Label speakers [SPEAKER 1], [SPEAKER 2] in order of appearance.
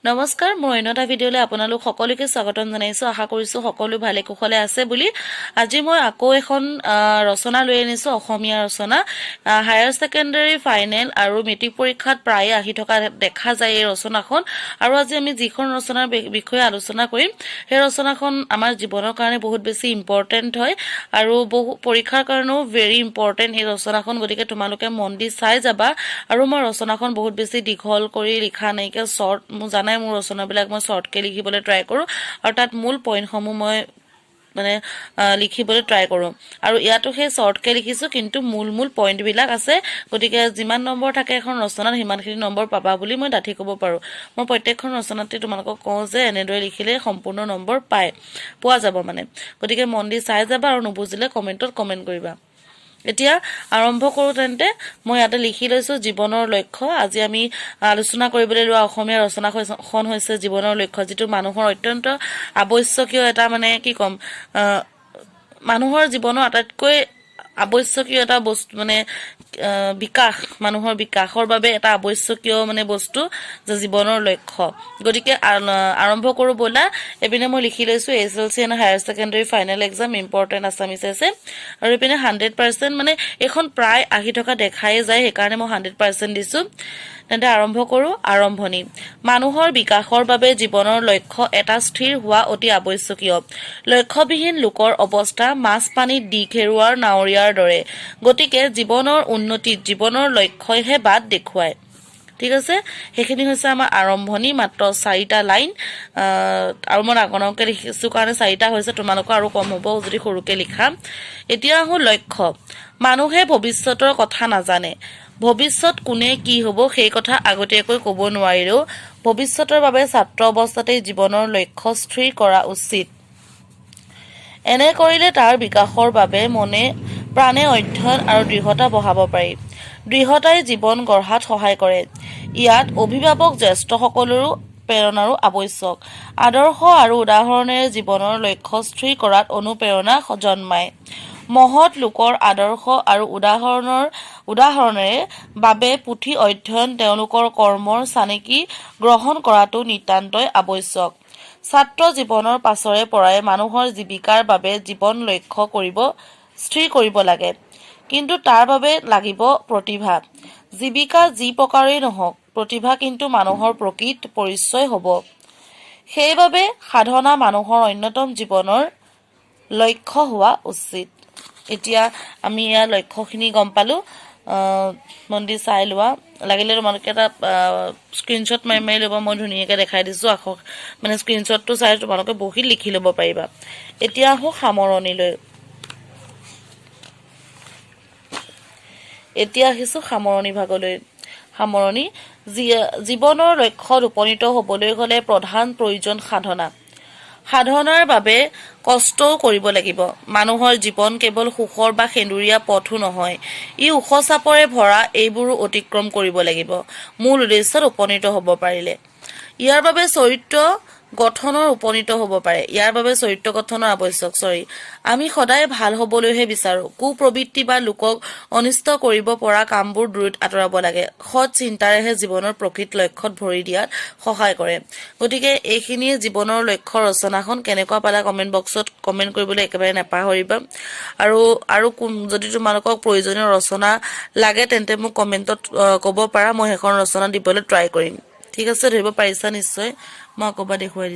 [SPEAKER 1] নমস্কাৰ, মোৰ অন্য এটা ভিডিঅ'লৈ আপোনালোক সকলোকে স্বাগতম জনাইছোঁ। আশা কৰিছোঁ সকলো ভালে কুশলে আছে বুলি। আজি মই আকৌ এখন ৰচনা লৈ আনিছোঁ, অসমীয়া ৰচনা। হায়াৰ ছেকেণ্ডেৰী ফাইনেল আৰু মেট্ৰিক পৰীক্ষাত প্ৰায়ে আহি থকা দেখা যায় এই ৰচনাখন। আৰু আজি আমি যিখন ৰচনাৰ বিষয়ে আলোচনা কৰিম, সেই ৰচনাখন আমাৰ জীৱনৰ কাৰণে বহুত বেছি ইম্পৰ্টেণ্ট হয় আৰু বহু পৰীক্ষাৰ কাৰণেও ভেৰি ইম্পৰ্টেণ্ট এই ৰচনাখন। গতিকে তোমালোকে মন দি চাই যাবা। আৰু মই ৰচনাখন বহুত বেছি দীঘল কৰি লিখা নাইকিয়া, শ্বৰ্ট। মোৰ জানাই, মোৰ ৰচনাবিলাক মই শ্বৰ্টকৈ লিখিবলৈ ট্ৰাই কৰোঁ আৰু তাত মূল পইণ্টসমূহ মই মানে লিখিবলৈ ট্ৰাই কৰোঁ। আৰু ইয়াতো সেই শ্বৰ্টকৈ লিখিছোঁ, কিন্তু মূল মূল পইণ্টবিলাক আছে। গতিকে যিমান নম্বৰ থাকে এখন ৰচনাত, সিমানখিনি নম্বৰ পাবা বুলি মই ডাঠি ক'ব পাৰোঁ। মই প্ৰত্যেকখন ৰচনাতে তোমালোকক কওঁ যে এনেদৰে লিখিলে সম্পূৰ্ণ নম্বৰ পোৱা যাব মানে। গতিকে মন দি চাই যাবা আৰু নুবুজিলে কমেণ্টত কমেণ্ট কৰিবা। এতিয়া আৰম্ভ কৰোঁ তেন্তে। মই ইয়াতে লিখি লৈছোঁ, জীৱনৰ লক্ষ্য। আজি আমি আলোচনা কৰিবলৈ লোৱা অসমীয়া ৰচনাখন হৈছে জীৱনৰ লক্ষ্য, যিটো মানুহৰ অত্যন্ত আৱশ্যকীয় এটা, মানে কি ক'ম, মানুহৰ জীৱনৰ আটাইতকৈ আৱশ্যকীয় এটা বস্তু, মানে বিকাশ, মানুহৰ বিকাশৰ বাবে এটা আৱশ্যকীয় মানে বস্তু যে জীৱনৰ লক্ষ্য। গতিকে আৰম্ভ কৰোঁ ব'লা। এইপিনে মই লিখি লৈছোঁ, HLC and higher secondary final exam important Assamese essay। আৰু এইপিনে 100%, মানে এইখন প্ৰায় আহি থকা দেখাই যায়, সেইকাৰণে মই 100% দিছোঁ। তেন্তে আৰম্ভ কৰোঁ। আৰম্ভণি। মানুহৰ বিকাশৰ বাবে জীৱনৰ লক্ষ্য এটা স্থিৰ হোৱা অতি আৱশ্যকীয়। লক্ষ্যবিহীন লোকৰ অৱস্থা মাজ পানীত দিশ হেৰুৱাৰ নাৱৰীয়াৰ দৰে। গতিকে জীৱনৰ উন্নতিত জীৱনৰ লক্ষ্যইহে বাট দেখুৱায়। ঠিক আছে, সেইখিনি হৈছে আমাৰ আৰম্ভণি, মাত্ৰ চাৰিটা লাইন। আৰু মই ডাঙৰ ডাঙৰকৈ লিখিছোঁ কাৰণে চাৰিটা হৈছে, তোমালোকৰ আৰু কম হ'ব যদি সৰুকৈ লিখা। এতিয়া আহোঁ লক্ষ্য। মানুহে ভৱিষ্যতৰ কথা নাজানে। ভৱিষ্যত কোনে কি হ'ব, সেই কথা আগতীয়াকৈ ক'ব নোৱাৰিলেও ভৱিষ্যতৰ বাবে ছাত্ৰ অৱস্থাতেই জীৱনৰ লক্ষ্য স্থিৰ কৰা উচিত। এনে কৰিলে তাৰ বিকাশৰ বাবে মনে প্ৰাণে অধ্যয়ন আৰু দৃঢ়তা বঢ়াব পাৰি। দৃঢ়তাই জীৱন গঢ়াত সহায় কৰে। ইয়াত অভিভাৱক, জ্যেষ্ঠসকলৰো প্ৰেৰণাৰো আৱশ্যক। আদৰ্শ আৰু উদাহৰণেৰে জীৱনৰ লক্ষ্য স্থিৰ কৰাত অনুপ্ৰেৰণা জন্মায়। মহৎ লোকৰ আদৰ্শ আৰু উদাহৰণেৰে বাবে পুথি অধ্যয়ন, তেওঁলোকৰ কৰ্মৰ চানেকি গ্ৰহণ কৰাটো নিতান্তই আৱশ্যক। ছাত্ৰ জীৱনৰ পাছৰে পৰাই মানুহৰ জীৱিকাৰ বাবে জীৱন লক্ষ্য স্থিৰ কৰিব লাগে। কিন্তু তাৰ বাবে লাগিব প্ৰতিভা। জীৱিকা যি প্ৰকাৰেই নহওক, প্ৰতিভা কিন্তু মানুহৰ প্ৰকৃত পৰিচয় হ'ব। সেইবাবে সাধনা মানুহৰ অন্যতম জীৱনৰ লক্ষ্য হোৱা উচিত। এতিয়া আমি ইয়াৰ লক্ষ্যখিনি গম পালোঁ। মন দি চাই লোৱা। লাগিলে তোমালোকে এটা স্ক্ৰীনশ্বট মাৰি মাৰি ল'ব। মই ধুনীয়াকৈ দেখাই দিছোঁ আখৰ, মানে স্ক্ৰীনশ্বটটো চাই তোমালোকে বহীত লিখি ল'ব পাৰিবা। এতিয়া আহোঁ সামৰণিলৈ। এতিয়া আহিছোঁ সামৰণি ভাগলৈ। সামৰণি। জীৱনৰ লক্ষ্যত উপনীত হ'বলৈ হ'লে প্ৰধান প্ৰয়োজন সাধনা। সাধনাৰ বাবে কষ্টও কৰিব লাগিব। মানুহৰ জীৱন কেৱল সুখৰ বা সেন্দুৰীয়া পথো নহয়, ই ওখ চাপৰে ভৰা। এইবোৰো অতিক্ৰম কৰিব লাগিব মূল উদ্দেশ্যত উপনীত হ'ব পাৰিলে। ইয়াৰ বাবে চৰিত্ৰ গঠনৰ আৱশ্যক, চৰি। আমি সদায় ভাল হ'বলৈহে বিচাৰোঁ। কুপ্ৰবৃত্তি বা লোকক অনিষ্ট কৰিব পৰা কামবোৰ দূৰত আঁতৰাব লাগে। সৎ চিন্তাৰেহে জীৱনৰ প্ৰকৃত লক্ষ্যত ভৰি দিয়াত সহায় কৰে। গতিকে এইখিনিয়ে জীৱনৰ লক্ষ্য ৰচনাখন। কেনেকুৱা পালা, কমেণ্ট বক্সত কমেণ্ট কৰিবলৈ একেবাৰে নাপাহৰিবা। আৰু কোন যদি তোমালোকক প্ৰয়োজনীয় ৰচনা লাগে, তেন্তে মোক কমেণ্টত ক'ব পাৰা। মই সেইখন ৰচনা দিবলৈ ট্ৰাই কৰিম। ঠিক আছে, ধৰিব পাৰিছা নিশ্চয়। মই আকৌ এবাৰ দেখুৱাই দিছোঁ।